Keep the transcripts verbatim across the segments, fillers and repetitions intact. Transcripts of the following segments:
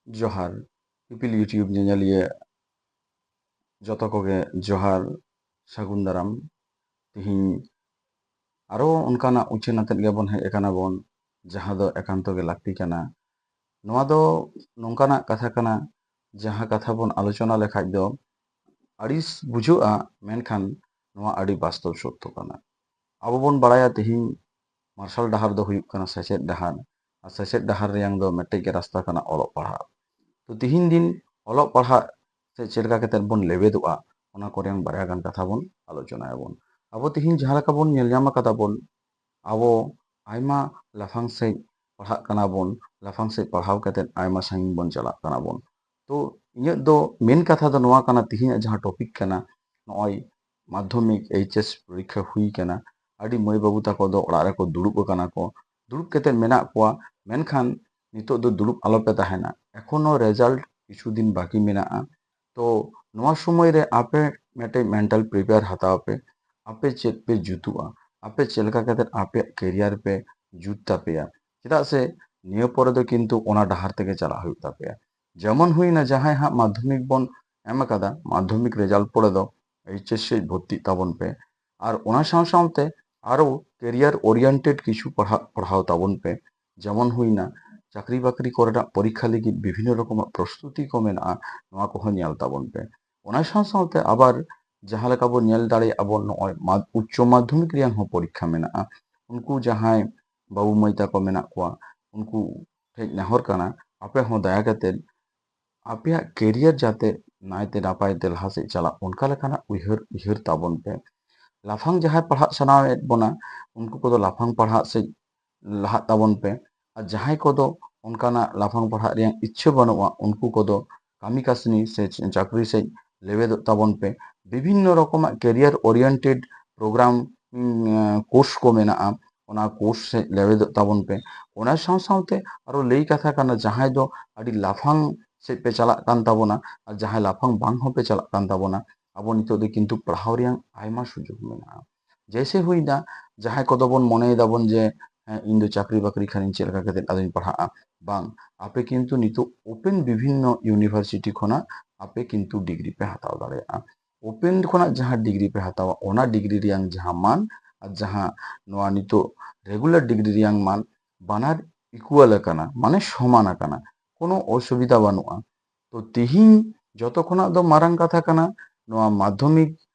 ᱡᱚᱦᱟᱨ, ᱯᱤᱯᱤᱞ YouTube ᱧᱮᱧᱮᱞᱤᱭᱟᱹ ᱡᱚᱛᱚ ᱠᱚᱜᱮ ᱡᱚᱦᱟᱨ, ᱥᱟᱹᱜᱩᱱ ᱫᱟᱨᱟᱢ᱾ ᱛᱤᱦᱤᱧ ᱟᱨᱚ ᱚᱱᱠᱟᱱᱟᱜ ᱩᱪᱷᱟᱹᱱ ᱟᱛᱮᱫ ᱜᱮᱵᱚᱱ ᱦᱮᱡ ᱟᱠᱟᱱᱟ ᱵᱚᱱ, ᱡᱟᱦᱟᱸ ᱫᱚ ᱮᱠᱟᱱᱛᱚ ᱜᱮ ᱞᱟᱹᱠᱛᱤ ᱠᱟᱱᱟ᱾ ᱱᱚᱣᱟ ᱫᱚ ᱱᱚᱝᱠᱟᱱᱟᱜ ᱠᱟᱛᱷᱟ ᱠᱟᱱᱟ, ᱡᱟᱦᱟᱸ ᱠᱟᱛᱷᱟ ᱵᱚᱱ ᱟᱞᱳᱪᱚᱱᱟ ᱞᱮᱠᱷᱟᱡ ᱫᱚ ᱟᱹᱲᱤᱥ ᱵᱩᱡᱷᱟᱹᱜᱼᱟ, ᱢᱮᱱᱠᱷᱟᱱ ᱱᱚᱣᱟ ᱟᱹᱰᱤ ᱵᱟᱥᱛᱚᱵ ᱥᱚᱛᱛᱚ ᱠᱟᱱᱟ᱾ ᱟᱵᱚ ᱵᱚᱱ ᱵᱟᱲᱟᱭᱟ, ᱛᱤᱦᱤᱧ ᱢᱟᱨᱥᱟᱞ ᱰᱟᱦᱟᱨ ᱫᱚ ᱦᱩᱭᱩᱜ ᱠᱟᱱᱟ ᱥᱮᱪᱮᱫ ᱰᱟᱦᱟᱨ, ᱟᱨ ᱥᱮᱪᱮᱫ ᱰᱟᱦᱟᱨ ᱨᱮᱭᱟᱝ ᱫᱚ ᱢᱤᱫᱴᱮᱡ ᱜᱮ ᱨᱟᱥᱛᱟ ᱠᱟᱱᱟ, ᱚᱞᱚᱜ ᱯᱟᱲᱦᱟᱜ᱾ ᱛᱚ ᱛᱤᱦᱤᱧ ᱫᱤᱱ ᱚᱞᱚᱜ ᱯᱟᱲᱦᱟᱜ ᱥᱮ ᱪᱮᱫ ᱞᱮᱠᱟ ᱠᱟᱛᱮᱫ ᱵᱚᱱ ᱞᱮᱵᱮᱫᱚᱜᱼᱟ, ᱚᱱᱟ ᱠᱚᱨᱮᱱ ᱵᱟᱨᱭᱟ ᱜᱟᱱ ᱠᱟᱛᱷᱟ ᱵᱚᱱ ᱟᱞᱳᱪᱚᱱᱟᱭᱟᱵᱚᱱ᱾ ᱟᱵᱚ ᱛᱤᱦᱤᱧ ᱡᱟᱦᱟᱸ ᱞᱮᱠᱟ ᱵᱚᱱ ᱧᱮᱞ ᱧᱟᱢ ᱟᱠᱟᱫᱟ ᱵᱚᱱ, ᱟᱵᱚ ᱟᱭᱢᱟ ᱞᱟᱯᱷᱟᱝ ᱥᱮᱫ ᱯᱟᱲᱦᱟᱜ ᱠᱟᱱᱟ ᱵᱚᱱ, ᱞᱟᱯᱷᱟᱝ ᱥᱮᱫ ᱯᱟᱲᱦᱟᱣ ᱠᱟᱛᱮᱫ ᱟᱭᱢᱟ ᱥᱟᱺᱜᱤᱧ ᱵᱚᱱ ᱪᱟᱞᱟᱜ ᱠᱟᱱᱟ ᱵᱚᱱ᱾ ᱛᱚ ᱤᱧᱟᱹᱜ ᱫᱚ ᱢᱮᱱ ᱠᱟᱛᱷᱟ ᱫᱚ ᱱᱚᱣᱟ ᱠᱟᱱᱟ, ᱛᱤᱦᱤᱧᱟᱜ ᱡᱟᱦᱟᱸ ᱴᱚᱯᱤᱠ ᱠᱟᱱᱟ, ᱱᱚᱜᱼᱚᱭ ᱢᱟᱫᱽᱫᱷᱚᱢᱤᱠ, ᱮᱭᱤᱪ ᱮᱥ ᱯᱚᱨᱤᱠᱠᱷᱟ ᱦᱩᱭ ᱠᱟᱱᱟ, ᱟᱹᱰᱤ ᱢᱟᱹᱭ ᱵᱟᱹᱵᱩ ᱛᱟᱠᱚ ᱫᱚ ᱚᱲᱟᱜ ᱨᱮᱠᱚ ᱫᱩᱲᱩᱵ ᱟᱠᱟᱱᱟ ᱠᱚ, ᱫᱩᱲᱩᱵ ᱠᱟᱛᱮᱫ ᱢᱮᱱᱟᱜ ᱠᱚᱣᱟ, ᱢᱮᱱᱠᱷᱟᱱ ᱱᱤᱛᱚᱜ ᱫᱚ ᱫᱩᱲᱩᱵ ᱟᱞᱚᱯᱮ ᱛᱟᱦᱮᱱᱟ, ᱮᱠᱷᱚᱱᱳ ᱨᱮᱡᱟᱞᱴ ᱠᱤᱪᱷᱩ ᱫᱤᱱ ᱵᱟᱹᱠᱤ ᱢᱮᱱᱟᱜᱼᱟ᱾ ᱛᱚ ᱱᱚᱣᱟ ᱥᱚᱢᱚᱭ ᱨᱮ ᱟᱯᱮ ᱢᱤᱫᱴᱮᱡ ᱢᱮᱱᱴᱟᱞ ᱯᱨᱤᱯᱮᱭᱟᱨ ᱦᱟᱛᱟᱣ ᱯᱮ, ᱟᱯᱮ ᱪᱮᱫ ᱯᱮ ᱡᱩᱛᱩᱜᱼᱟ, ᱟᱯᱮ ᱪᱮᱫ ᱞᱮᱠᱟ ᱠᱟᱛᱮᱫ ᱟᱯᱮᱭᱟᱜ ᱠᱮᱨᱤᱭᱟᱨ ᱯᱮ ᱡᱩᱛ ᱛᱟᱯᱮᱭᱟ᱾ ᱪᱮᱫᱟᱜ ᱥᱮ ᱱᱤᱭᱟᱹ ᱯᱚᱨᱮ ᱫᱚ ᱠᱤᱱᱛᱩ ᱚᱱᱟ ᱰᱟᱦᱟᱨ ᱛᱮᱜᱮ ᱪᱟᱞᱟᱜ ᱦᱩᱭᱩᱜ ᱛᱟᱯᱮᱭᱟ᱾ ᱡᱮᱢᱚᱱ ᱦᱩᱭᱱᱟ, ᱡᱟᱦᱟᱸᱭ ᱦᱟᱸᱜ ᱢᱟᱫᱽᱫᱷᱚᱢᱤᱠ ᱵᱚᱱ ᱮᱢ ᱟᱠᱟᱫᱟ, ᱢᱟᱫᱽᱫᱷᱚᱢᱤᱠ ᱨᱮᱡᱟᱞᱴ ᱯᱚᱨᱮ ᱫᱚ ᱮᱭᱤᱪ ᱮᱥ ᱥᱮᱫ ᱵᱷᱚᱨᱛᱤᱜ ᱛᱟᱵᱚᱱ ᱯᱮ, ᱟᱨ ᱚᱱᱟ ᱥᱟᱶ ᱥᱟᱶᱛᱮ ᱟᱨᱚ ᱠᱮᱨᱤᱭᱟᱨ ᱳᱨᱤᱭᱮᱱᱴᱮᱰ ᱠᱤᱪᱷᱩ ᱯᱟᱲᱦᱟᱜ ᱯᱟᱲᱦᱟᱣ ᱛᱟᱵᱚᱱ ᱯᱮ᱾ ᱡᱮᱢᱚᱱ ᱦᱩᱭᱱᱟ, ᱪᱟᱹᱠᱨᱤ ᱵᱟᱹᱠᱨᱤ ᱠᱚᱨᱮᱱᱟᱜ ᱯᱚᱨᱤᱠᱠᱷᱟ ᱞᱟᱹᱜᱤᱫ ᱵᱤᱵᱷᱤᱱᱱᱚ ᱨᱚᱠᱚᱢᱟᱜ ᱯᱨᱚᱥᱛᱩᱛᱤ ᱠᱚ ᱢᱮᱱᱟᱜᱼᱟ, ᱱᱚᱣᱟ ᱠᱚᱦᱚᱸ ᱧᱮᱞ ᱛᱟᱵᱚᱱ ᱯᱮ᱾ ᱚᱱᱟ ᱥᱟᱶ ᱥᱟᱶᱛᱮ ᱟᱵᱟᱨ ᱡᱟᱦᱟᱸ ᱞᱮᱠᱟ ᱵᱚᱱ ᱧᱮᱞ ᱫᱟᱲᱮᱭᱟᱜᱼᱟ ᱵᱚᱱ, ᱱᱚᱜᱼᱚᱭ ᱢᱟᱫ-, ᱩᱪᱪᱚ ᱢᱟᱫᱽᱫᱷᱚᱢᱤᱠ ᱨᱮᱭᱟᱝ ᱦᱚᱸ ᱯᱚᱨᱤᱠᱠᱷᱟ ᱢᱮᱱᱟᱜᱼᱟ᱾ ᱩᱱᱠᱩ ᱡᱟᱦᱟᱸᱭ ᱵᱟᱹᱵᱩ ᱢᱟᱹᱭ ᱛᱟᱠᱚ ᱢᱮᱱᱟᱜ ᱠᱚᱣᱟ, ᱩᱱᱠᱩ ᱴᱷᱮᱡ ᱱᱮᱦᱚᱨ ᱠᱟᱱᱟ, ᱟᱯᱮ ᱦᱚᱸ ᱫᱟᱭᱟ ᱠᱟᱛᱮᱫ ᱟᱯᱮᱭᱟᱜ ᱠᱮᱨᱤᱭᱟᱨ ᱡᱟᱛᱮ ᱱᱟᱭᱛᱮ ᱱᱟᱯᱟᱭ ᱛᱮ ᱞᱟᱦᱟ ᱥᱮᱫ ᱪᱟᱞᱟᱜ, ᱚᱱᱠᱟ ᱞᱮᱠᱟᱱᱟᱜ ᱩᱭᱦᱟᱹᱨ, ᱩᱭᱦᱟᱹᱨ ᱛᱟᱵᱚᱱ ᱯᱮ᱾ ᱞᱟᱯᱷᱟᱝ ᱡᱟᱦᱟᱸᱭ ᱯᱟᱲᱦᱟᱜ ᱥᱟᱱᱟᱭᱮᱫ ᱵᱚᱱᱟ, ᱩᱱᱠᱩ ᱠᱚᱫᱚ ᱞᱟᱯᱷᱟᱝ ᱯᱟᱲᱦᱟᱜ ᱥᱮᱫ ᱞᱟᱦᱟᱜ ᱛᱟᱵᱚᱱ ᱯᱮ᱾ ᱟᱨ ᱡᱟᱦᱟᱸᱭ ᱠᱚᱫᱚ ᱚᱱᱠᱟᱱᱟᱜ ᱞᱟᱯᱷᱟᱝ ᱯᱟᱲᱦᱟᱜ ᱨᱮᱭᱟᱜ ᱤᱪᱪᱷᱟᱹ ᱵᱟᱹᱱᱩᱜᱼᱟ, ᱩᱱᱠᱩ ᱠᱚᱫᱚ ᱠᱟᱹᱢᱤ ᱠᱟᱹᱥᱱᱤ ᱥᱮ ᱪᱟᱹᱠᱨᱤ ᱥᱮᱫ ᱞᱮᱵᱮᱫᱚᱜ ᱛᱟᱵᱚᱱ ᱯᱮ᱾ ᱵᱤᱵᱷᱤᱱᱱᱚ ᱨᱚᱠᱚᱢᱟᱜ ᱠᱮᱨᱤᱭᱟᱨ ᱳᱨᱤᱭᱮᱱᱴᱮᱰ ᱯᱨᱳᱜᱨᱟᱢ, ᱩᱸ, ᱠᱳᱨᱥ ᱠᱚ ᱢᱮᱱᱟᱜᱼᱟ, ᱚᱱᱟ ᱠᱳᱨᱥ ᱥᱮᱫ ᱞᱮᱵᱮᱫᱚᱜ ᱛᱟᱵᱚᱱ ᱯᱮ᱾ ᱚᱱᱟ ᱥᱟᱶ ᱥᱟᱶᱛᱮ ᱟᱨᱚ ᱞᱟᱹᱭ ᱠᱟᱛᱷᱟ ᱠᱟᱱᱟ, ᱡᱟᱦᱟᱸᱭ ᱫᱚ ᱟᱹᱰᱤ ᱞᱟᱯᱷᱟᱝ ᱥᱮᱫ ᱯᱮ ᱪᱟᱞᱟᱜ ᱠᱟᱱ ᱛᱟᱵᱚᱱᱟ ᱟᱨ ᱡᱟᱦᱟᱸᱭ ᱞᱟᱯᱷᱟᱝ ᱵᱟᱝ ᱦᱚᱸᱯᱮ ᱪᱟᱞᱟᱜ ᱠᱟᱱ ᱛᱟᱵᱚᱱᱟ, ᱟᱵᱚ ᱱᱤᱛᱚᱜ ᱫᱚ ᱠᱤᱱᱛᱩ ᱯᱟᱲᱦᱟᱣ ᱨᱮᱭᱟᱜ ᱟᱭᱢᱟ ᱥᱩᱡᱳᱜᱽ ᱢᱮᱱᱟᱜᱼᱟ᱾ ᱡᱮᱭᱥᱮ ᱦᱩᱭᱱᱟ, ᱡᱟᱦᱟᱸᱭ ᱠᱚᱫᱚ ᱵᱚᱱ ᱢᱚᱱᱮᱭ ᱫᱟᱵᱚᱱ ᱡᱮ ᱦᱮᱸ, ᱤᱧ ᱫᱚ ᱪᱟᱹᱠᱨᱤ ᱵᱟᱹᱠᱨᱤ ᱠᱷᱟᱱᱤᱧ ᱪᱮᱫ ᱞᱮᱠᱟ ᱠᱟᱛᱮ ᱟᱫᱚᱧ ᱯᱟᱲᱦᱟᱜᱼᱟ᱾ ᱵᱟᱝ, ᱟᱯᱮ ᱠᱤᱱᱛᱩ ᱱᱤᱛᱚᱜ open ᱵᱤᱵᱷᱤᱱᱱᱚ university ᱠᱷᱚᱱᱟᱜ ᱟᱯᱮ ᱠᱤᱱᱛᱩ degree ᱯᱮ ᱦᱟᱛᱟᱣ ᱫᱟᱲᱮᱭᱟᱜᱼᱟ᱾ Open ᱠᱷᱚᱱᱟᱜ ᱡᱟᱦᱟᱸ degree ᱯᱮ ᱦᱟᱛᱟᱣᱟ, ᱚᱱᱟ degree ᱨᱮᱭᱟᱝ ᱡᱟᱦᱟᱸ ᱢᱟᱱ ᱟᱨ ᱡᱟᱦᱟᱸ ᱱᱚᱣᱟ ᱱᱤᱛᱚᱜ regular degree ᱨᱮᱭᱟᱝ ᱢᱟᱱ, ᱵᱟᱱᱟᱨ equal ᱟᱠᱟᱱᱟ, ᱢᱟᱱᱮ ᱥᱚᱢᱟᱱ ᱟᱠᱟᱱᱟ, ᱠᱳᱱᱳ ᱚᱥᱩᱵᱤᱫᱷᱟ ᱵᱟᱹᱱᱩᱜᱼᱟ᱾ ᱛᱚ ᱛᱤᱦᱤᱧ ᱡᱚᱛᱚ ᱠᱷᱚᱱᱟᱜ ᱫᱚ ᱢᱟᱨᱟᱝ ᱠᱟᱛᱷᱟ ᱠᱟᱱᱟ, ᱱᱚᱣᱟ ᱢᱟᱫᱽᱫᱷᱚᱢᱤᱠ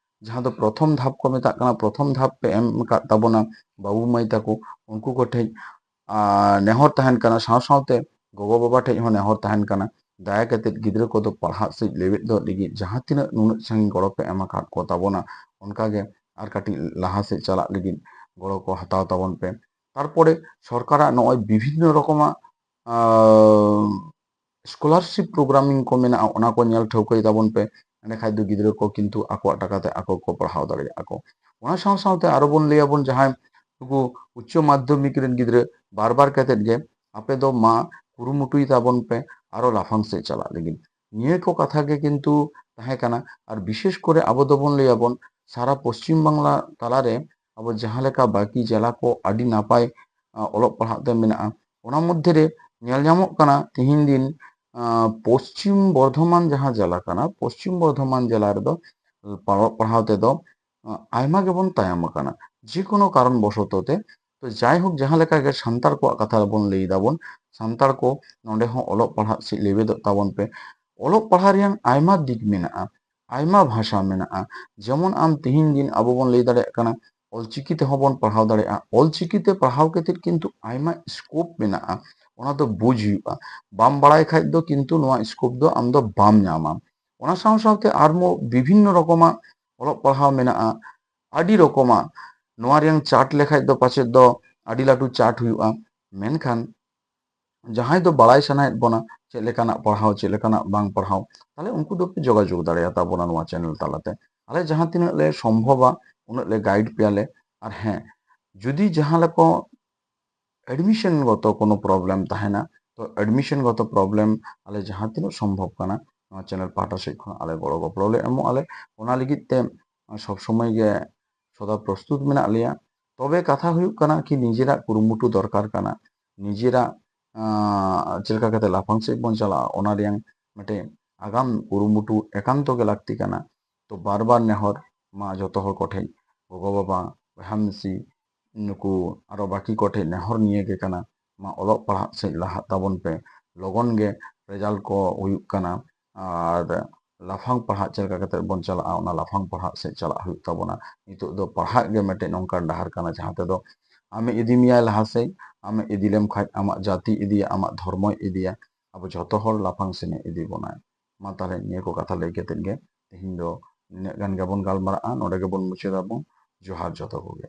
ᱡᱟᱦᱟᱸ ᱫᱚ ᱯᱨᱚᱛᱷᱚᱢ ᱫᱷᱟᱯ ᱠᱚ ᱢᱮᱛᱟᱜ ᱠᱟᱱᱟ, ᱯᱨᱚᱛᱷᱚᱢ ᱫᱷᱟᱯ ᱯᱮ ᱮᱢ ᱟᱠᱟᱫ ᱛᱟᱵᱚᱱᱟ ᱵᱟᱹᱵᱩ ᱢᱟᱹᱭ ᱛᱟᱠᱚ, ᱩᱱᱠᱩ ᱠᱚᱴᱷᱮᱱ ᱟᱨ ᱱᱮᱦᱚᱨ ᱛᱟᱦᱮᱱ ᱠᱟᱱᱟ, ᱥᱟᱶ ᱥᱟᱶᱛᱮ ᱜᱚᱜᱚ ᱵᱟᱵᱟ ᱴᱷᱮᱡ ᱦᱚᱸ ᱱᱮᱦᱚᱨ ᱛᱟᱦᱮᱱ ᱠᱟᱱᱟ, ᱫᱟᱭᱟ ᱠᱟᱛᱮᱫ ᱜᱤᱫᱽᱨᱟᱹ ᱠᱚᱫᱚ ᱯᱟᱲᱦᱟᱜ ᱥᱮᱫ ᱞᱮᱵᱮᱫ ᱫᱚᱦᱚ ᱞᱟᱹᱜᱤᱫ ᱡᱟᱦᱟᱸ ᱛᱤᱱᱟᱹᱜ ᱱᱩᱱᱟᱹᱜ ᱥᱟᱺᱜᱤᱧ ᱜᱚᱲᱚ ᱯᱮ ᱮᱢ ᱟᱠᱟᱫ ᱠᱚ ᱛᱟᱵᱚᱱᱟ, ᱚᱱᱠᱟᱜᱮ ᱟᱨ ᱠᱟᱹᱴᱤᱡ ᱞᱟᱦᱟ ᱥᱮᱫ ᱪᱟᱞᱟᱜ ᱞᱟᱹᱜᱤᱫ ᱜᱚᱲᱚ ᱠᱚ ᱦᱟᱛᱟᱣ ᱛᱟᱵᱚᱱ ᱯᱮ᱾ ᱛᱟᱨᱯᱚᱨᱮ ᱥᱚᱨᱠᱟᱨᱟᱜ ᱱᱚᱜᱼᱚᱭ ᱵᱤᱵᱷᱤᱱᱱᱚ ᱨᱚᱠᱚᱢᱟᱜ, ᱟᱸ, scholarship programming ᱠᱚ ᱢᱮᱱᱟᱜᱼᱟ, ᱚᱱᱟ ᱠᱚ ᱧᱮᱞ ᱴᱷᱟᱹᱣᱠᱟᱹᱭ ᱛᱟᱵᱚᱱ ᱯᱮ᱾ ᱮᱸᱰᱮᱠᱷᱟᱡ ᱫᱚ ᱜᱤᱫᱽᱨᱟᱹ ᱠᱚ ᱠᱤᱱᱛᱩ ᱟᱠᱚᱣᱟᱜ ᱴᱟᱠᱟ ᱛᱮ ᱟᱠᱚ ᱠᱚ ᱯᱟᱲᱦᱟᱣ ᱫᱟᱲᱮᱭᱟᱜᱼᱟ ᱠᱚ᱾ ᱚᱱᱟ ᱥᱟᱶ ᱥᱟᱶᱛᱮ ᱟᱨᱚ ᱵᱚᱱ ᱞᱟᱹᱭᱟᱵᱚᱱ, ᱡᱟᱦᱟᱸᱭ ᱱᱩᱠᱩ ᱩᱪᱪᱚ ᱢᱟᱫᱽᱫᱷᱚᱢᱤᱠ ᱨᱮᱱ ᱜᱤᱫᱽᱨᱟᱹ ᱵᱟᱨ ᱵᱟᱨ ᱠᱟᱛᱮᱫ ᱜᱮ ᱟᱯᱮ ᱫᱚ ᱢᱟ ᱠᱩᱨᱩᱢᱩᱴᱩᱭ ᱛᱟᱵᱚᱱ ᱯᱮ ᱟᱨᱚ ᱞᱟᱯᱷᱟᱝ ᱥᱮᱫ ᱪᱟᱞᱟᱜ ᱞᱟᱹᱜᱤᱫ᱾ ᱱᱤᱭᱟᱹ ᱠᱚ ᱠᱟᱛᱷᱟ ᱜᱮ ᱠᱤᱱᱛᱩ ᱛᱟᱦᱮᱸ ᱠᱟᱱᱟ᱾ ᱟᱨ ᱵᱤᱥᱮᱥ ᱠᱚᱨᱮ ᱟᱵᱚ ᱫᱚᱵᱚᱱ ᱞᱟᱹᱭᱟᱵᱚᱱ, ᱥᱟᱨᱟ ᱯᱚᱥᱪᱤᱢ ᱵᱟᱝᱞᱟ ᱛᱟᱞᱟᱨᱮ ᱟᱵᱚ ᱡᱟᱦᱟᱸ ᱞᱮᱠᱟ ᱵᱟᱹᱠᱤ ᱡᱮᱞᱟ ᱠᱚ ᱟᱹᱰᱤ ᱱᱟᱯᱟᱭ, ᱟ, ᱚᱞᱚᱜ ᱯᱟᱲᱦᱟᱜ ᱛᱮ ᱢᱮᱱᱟᱜᱼᱟ, ᱚᱱᱟ ᱢᱚᱫᱽᱫᱷᱮ ᱨᱮ ᱧᱮᱞ ᱧᱟᱢᱚᱜ ᱠᱟᱱᱟ ᱛᱤᱦᱤᱧ ᱫᱤᱱ, ᱟ, ᱯᱚᱥᱪᱤᱢ ᱵᱚᱨᱫᱷᱚᱢᱟᱱ ᱡᱟᱦᱟᱸ ᱡᱮᱞᱟ ᱠᱟᱱᱟ, ᱯᱚᱥᱪᱤᱢ ᱵᱚᱨᱫᱷᱚᱢᱟᱱ ᱡᱮᱞᱟ ᱨᱮᱫᱚ ᱚᱞᱚᱜ ᱯᱟᱲᱦᱟᱣ ᱛᱮᱫᱚ, ᱟ, ᱟᱭᱢᱟ ᱜᱮᱵᱚᱱ ᱛᱟᱭᱚᱢ ᱟᱠᱟᱱᱟ ᱡᱮᱠᱳᱱᱳ ᱠᱟᱨᱚᱱ ᱵᱚᱥᱚᱛᱚ ᱛᱮ᱾ ᱛᱚ ᱡᱟᱭᱦᱳᱠ, ᱡᱟᱦᱟᱸ ᱞᱮᱠᱟ ᱜᱮ ᱥᱟᱱᱛᱟᱲ ᱠᱚᱣᱟᱜ ᱠᱟᱛᱷᱟ ᱵᱚᱱ ᱞᱟᱹᱭ ᱫᱟᱵᱚᱱ, ᱥᱟᱱᱛᱟᱲ ᱠᱚ ᱱᱚᱰᱮ ᱦᱚᱸ ᱚᱞᱚᱜ ᱯᱟᱲᱦᱟᱜ ᱥᱮᱫ ᱞᱮᱵᱮᱫᱚᱜ ᱛᱟᱵᱚᱱ ᱯᱮ᱾ ᱚᱞᱚᱜ ᱯᱟᱲᱦᱟᱜ ᱨᱮᱭᱟᱝ ᱟᱭᱢᱟ ᱫᱤᱠ ᱢᱮᱱᱟᱜᱼᱟ, ᱟᱭᱢᱟ ᱵᱷᱟᱥᱟ ᱢᱮᱱᱟᱜᱼᱟ᱾ ᱡᱮᱢᱚᱱ ᱟᱢ ᱛᱤᱦᱤᱧ ᱫᱤᱱ ᱟᱵᱚ ᱵᱚᱱ ᱞᱟᱹᱭ ᱫᱟᱲᱮᱭᱟᱜ ᱠᱟᱱᱟ, ᱚᱞᱪᱤᱠᱤ ᱛᱮᱦᱚᱸ ᱵᱚᱱ ᱯᱟᱲᱦᱟᱣ ᱫᱟᱲᱮᱭᱟᱜᱼᱟ᱾ ᱚᱞᱪᱤᱠᱤ ᱛᱮ ᱯᱟᱲᱦᱟᱣ ᱠᱟᱛᱮᱫ ᱠᱤᱱᱛᱩ ᱟᱭᱢᱟ scope ᱢᱮᱱᱟᱜᱼᱟ, ᱚᱱᱟ ᱫᱚ ᱵᱩᱡᱽ ᱦᱩᱭᱩᱜᱼᱟ᱾ ᱵᱟᱢ ᱵᱟᱲᱟᱭ ᱠᱷᱟᱡ ᱫᱚ ᱠᱤᱱᱛᱩ ᱱᱚᱣᱟ scope ᱫᱚ ᱟᱢ ᱫᱚ ᱵᱟᱢ ᱧᱟᱢᱟ᱾ ᱚᱱᱟ ᱥᱟᱶ ᱥᱟᱶᱛᱮ ᱟᱨᱦᱚᱸ ᱵᱤᱵᱷᱤᱱᱱᱚ ᱨᱚᱠᱚᱢᱟᱜ ᱚᱞᱚᱜ ᱯᱟᱲᱦᱟᱣ ᱢᱮᱱᱟᱜᱼᱟ, ᱟᱹᱰᱤ ᱨᱚᱠᱚᱢᱟᱜ᱾ ᱱᱚᱣᱟ ᱨᱮᱭᱟᱝ chart ᱞᱮᱠᱷᱟᱡ ᱫᱚ ᱯᱟᱪᱮᱫ ᱫᱚ ᱟᱹᱰᱤ ᱞᱟᱹᱴᱩ chart ᱦᱩᱭᱩᱜᱼᱟ, ᱢᱮᱱᱠᱷᱟᱱ ᱡᱟᱦᱟᱸᱭ ᱫᱚ ᱵᱟᱲᱟᱭ ᱥᱟᱱᱟᱭᱮᱫ ᱵᱚᱱᱟ ᱪᱮᱫ ᱞᱮᱠᱟᱱᱟᱜ ᱯᱟᱲᱦᱟᱣ, ᱪᱮᱫ ᱞᱮᱠᱟᱱᱟᱜ ᱵᱟᱝ ᱯᱟᱲᱦᱟᱣ, ᱛᱟᱦᱞᱮ ᱩᱱᱠᱩ ᱫᱚᱯᱮ ᱡᱳᱜᱟᱡᱳᱜᱽ ᱫᱟᱲᱮᱭᱟᱛᱟ ᱵᱚᱱᱟ ᱱᱚᱣᱟ channel ᱛᱟᱞᱟᱛᱮ᱾ ᱟᱞᱮ ᱡᱟᱦᱟᱸ ᱛᱤᱱᱟᱹᱜ ᱞᱮ ᱥᱚᱢᱵᱷᱚᱵᱟ, ᱩᱱᱟᱹᱜ ᱞᱮ guide ᱯᱮᱭᱟᱞᱮ᱾ ᱟᱨ ᱦᱮᱸ, ᱡᱩᱫᱤ ᱡᱟᱦᱟᱸ ᱞᱮᱠᱟ admission ᱜᱚᱛᱚ ᱠᱳᱱᱳ problem ᱛᱟᱦᱮᱱᱟ, ᱛᱚ admission ᱜᱚᱛᱚ problem ᱟᱞᱮ ᱡᱟᱦᱟᱸ ᱛᱤᱱᱟᱹᱜ ᱥᱚᱢᱵᱷᱚᱵ ᱠᱟᱱᱟ, ᱱᱚᱣᱟ channel ᱯᱟᱦᱴᱟ ᱥᱮᱫ ᱠᱷᱚᱱ ᱟᱞᱮ ᱜᱚᱲᱚ ᱜᱚᱯᱚᱲᱚ ᱞᱮ ᱮᱢᱚᱜᱼᱟ ᱞᱮ᱾ ᱚᱱᱟ ᱞᱟᱹᱜᱤᱫ ᱛᱮ ᱥᱚᱵ ᱥᱚᱢᱚᱭ ᱜᱮ ᱥᱚᱫᱟ ᱯᱨᱚᱥᱛᱩᱛ ᱢᱮᱱᱟᱜ ᱞᱮᱭᱟ᱾ ᱛᱚᱵᱮ ᱠᱟᱛᱷᱟ ᱦᱩᱭᱩᱜ ᱠᱟᱱᱟ ᱠᱤ ᱱᱤᱡᱮᱨᱟᱜ ᱠᱩᱨᱩᱢᱩᱴᱩ ᱫᱚᱨᱠᱟᱨ ᱠᱟᱱᱟ, ᱱᱤᱡᱮᱨᱟᱜ ᱟᱸ, ᱪᱮᱫ ᱞᱮᱠᱟ ᱠᱟᱛᱮ ᱞᱟᱯᱷᱟᱝ ᱥᱮᱫ ᱵᱚᱱ ᱪᱟᱞᱟᱜᱼᱟ, ᱚᱱᱟ ᱨᱮᱭᱟᱝ ᱢᱤᱫᱴᱮᱱ ᱟᱜᱟᱢ ᱠᱩᱨᱩᱢᱩᱴᱩ ᱮᱠᱟᱱᱛᱚ ᱜᱮ ᱞᱟᱹᱠᱛᱤ ᱠᱟᱱᱟ᱾ ᱛᱚ ᱵᱟᱨ ᱵᱟᱨ ᱱᱮᱦᱚᱨ ᱢᱟ ᱡᱚᱛᱚ ᱦᱚᱲ ᱠᱚᱴᱷᱮᱱ, ᱜᱚᱜᱚ ᱵᱟᱵᱟ, ᱵᱚᱭᱦᱟ ᱢᱤᱥᱤ, ᱱᱩᱠᱩ ᱟᱨᱚ ᱵᱟᱹᱠᱤ ᱠᱚᱴᱷᱮᱱ ᱱᱮᱦᱚᱨ ᱱᱤᱭᱟᱹ ᱜᱮ ᱠᱟᱱᱟ, ᱢᱟ ᱚᱞᱚᱜ ᱯᱟᱲᱦᱟᱜ ᱥᱮᱫ ᱞᱟᱦᱟᱜ ᱛᱟᱵᱚᱱ ᱯᱮ, ᱞᱚᱜᱚᱱ ᱜᱮ ᱨᱮᱡᱟᱞᱴ ᱠᱚ ᱦᱩᱭᱩᱜ ᱠᱟᱱᱟ, ᱟᱨ ᱞᱟᱯᱷᱟᱝ ᱯᱟᱲᱦᱟᱜ ᱪᱮᱫ ᱞᱮᱠᱟ ᱠᱟᱛᱮ ᱵᱚᱱ ᱪᱟᱞᱟᱜᱼᱟ, ᱚᱱᱟ ᱞᱟᱯᱷᱟᱝ ᱯᱟᱲᱦᱟᱜ ᱥᱮᱫ ᱪᱟᱞᱟᱜ ᱦᱩᱭᱩᱜ ᱛᱟᱵᱚᱱᱟ᱾ ᱱᱤᱛᱚᱜ ᱫᱚ ᱯᱟᱲᱦᱟᱜ ᱜᱮ ᱢᱤᱫᱴᱮᱱ ᱱᱚᱝᱠᱟᱱ ᱰᱟᱦᱟᱨ ᱠᱟᱱᱟ ᱡᱟᱦᱟᱸ ᱛᱮᱫᱚ ᱟᱢᱮ ᱤᱫᱤ ᱢᱮᱭᱟᱭ ᱞᱟᱦᱟ ᱥᱮᱫ, ᱟᱢᱮ ᱤᱫᱤ ᱞᱮᱢ ᱠᱷᱟᱡ ᱟᱢᱟᱜ ᱡᱟᱹᱛᱤ ᱤᱫᱤᱭᱟ, ᱟᱢᱟᱜ ᱫᱷᱚᱨᱢᱚᱭ ᱤᱫᱤᱭᱟ, ᱟᱵᱚ ᱡᱷᱚᱛᱚ ᱦᱚᱲ ᱞᱟᱯᱷᱟᱝ ᱥᱮᱱᱮ ᱤᱫᱤ ᱵᱚᱱᱟᱭ᱾ ᱢᱟ ᱛᱟᱦᱞᱮ ᱱᱤᱭᱟᱹ ᱠᱚ ᱠᱟᱛᱷᱟ ᱞᱟᱹᱭ ᱠᱟᱛᱮᱫ ᱜᱮ ᱛᱮᱦᱮᱧ ᱫᱚ ᱱᱤᱱᱟᱹᱜ ᱜᱟᱱ ᱜᱮᱵᱚᱱ ᱜᱟᱞᱢᱟᱨᱟᱜᱼᱟ, ᱱᱚᱰᱮ ᱜᱮᱵᱚᱱ ᱢᱩᱪᱟᱹᱫᱟᱵᱚᱱ᱾ ᱡᱚᱦᱟᱨ ᱡᱚᱛᱚ ᱠᱚᱜᱮ᱾